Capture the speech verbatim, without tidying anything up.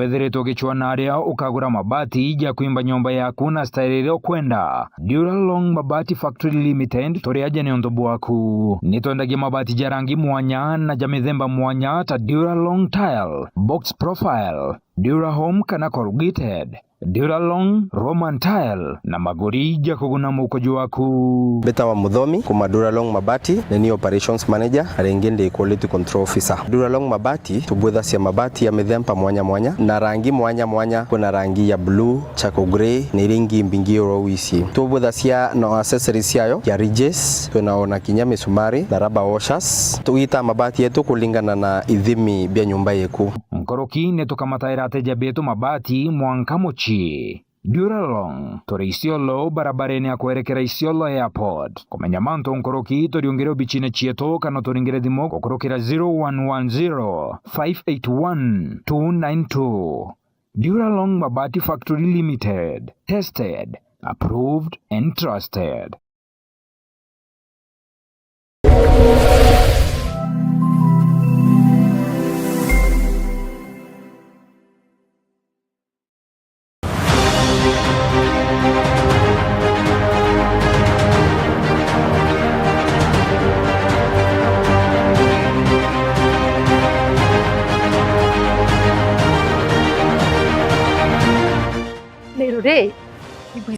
Wethiritwe ugicwaa na aria ukagura mabati ja kwimba nyomba yaku na style iria ukwenda, Duralong Mabati Factory Limited turi aja niuntu bwaku. Nitwendagia mabati ja rangi mwanya na ja mithemba mwanya ta Duralong Tile, Box Profile, Durahome kana Corrugated, Duralong, Roman Tile na maguri ja kuguna muko jwaku. Mbitawa Muthomi, kuma Duralong Mabati, ni ni Operations Manager, na ringi ndi Quality Control Officer. Duralong Mabati, tubwithacia mabati ya mithemba mwanya mwanya, na rangi mwanya mwanya, kwina rangi ya blue, charcoal grey, na iria ingi mbingi oro wisi. Tubwithacia na accessories ciayo, ya ridges, twina ona kinya misumari na rubber washers. Tugitaa mabati yetu kulingana na ithimi bia nyumba yeku. Nkuruki ni tukamataira ateja betu mabati mwanka mucii. Duralong, turi Isiolo, barabarene ya kwerekera Isiolo Airport. Kumenya mantu nkuruki, turiungire obicine cietu kana turingire thimu gukurukira zero one one zero, five eight one, two nine two. Duralong Mabati Factory Limited. Tested, approved and trusted.